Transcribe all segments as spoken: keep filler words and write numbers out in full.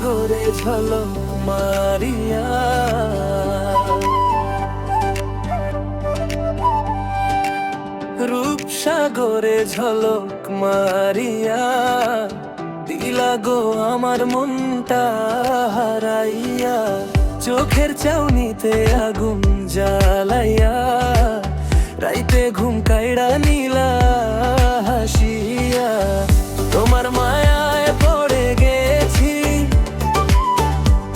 করে ঝলক মারিয়া, রূপসাগরে ঝলক মারিয়া, দিলা গো আমার মনটা হারাইয়া। চোখের চাউনিতে আগুন জ্বালাইয়া, রাইতে ঘুম কাইড়া নিলা হাসিয়া। তোমার মায়ায় পড়ে গেছি,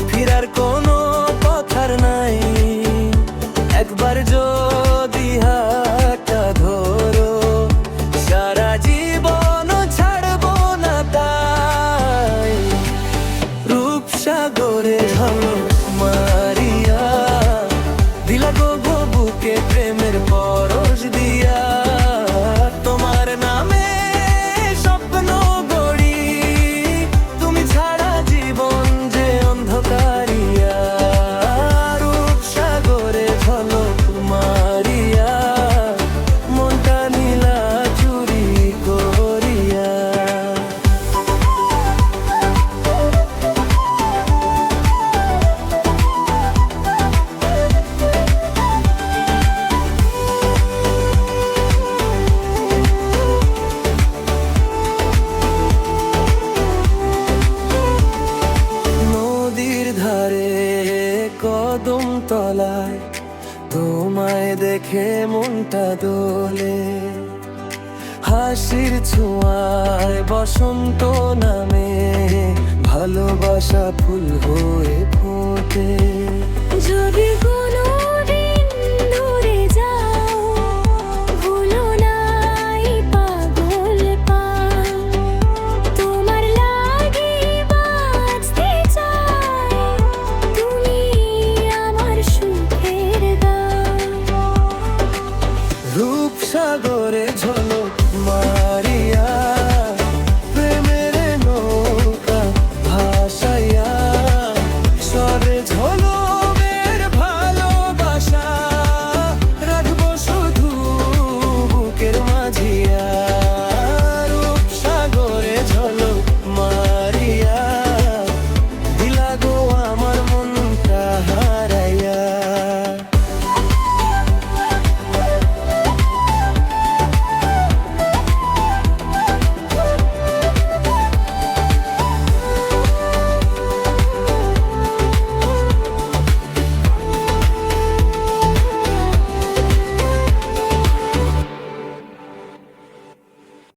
ফিরার কোনো পথার নাই। একবার যদি হাতটা ধরো, সারা জীবন ছাড়বো না তাই। রূপসাগরে ঝলক মারিয়া, দিলা গো বুকে প্রেমের পরশ দিয়া। তোমার নামে স্বপ্ন গড়ি, তুমি ছাড়া জীবন যে অন্ধকারিয়া। রূপসাগরে ঝলক মারিয়া, মনটা নিলা চুরি করিয়া। নদীর ধারে কদম তলায় তোমায় দেখে মনটা দোলে। হাসির ছোঁয়ায় বসন্ত নামে ভালোবাসা ফুল হয়ে ফোটে। যদি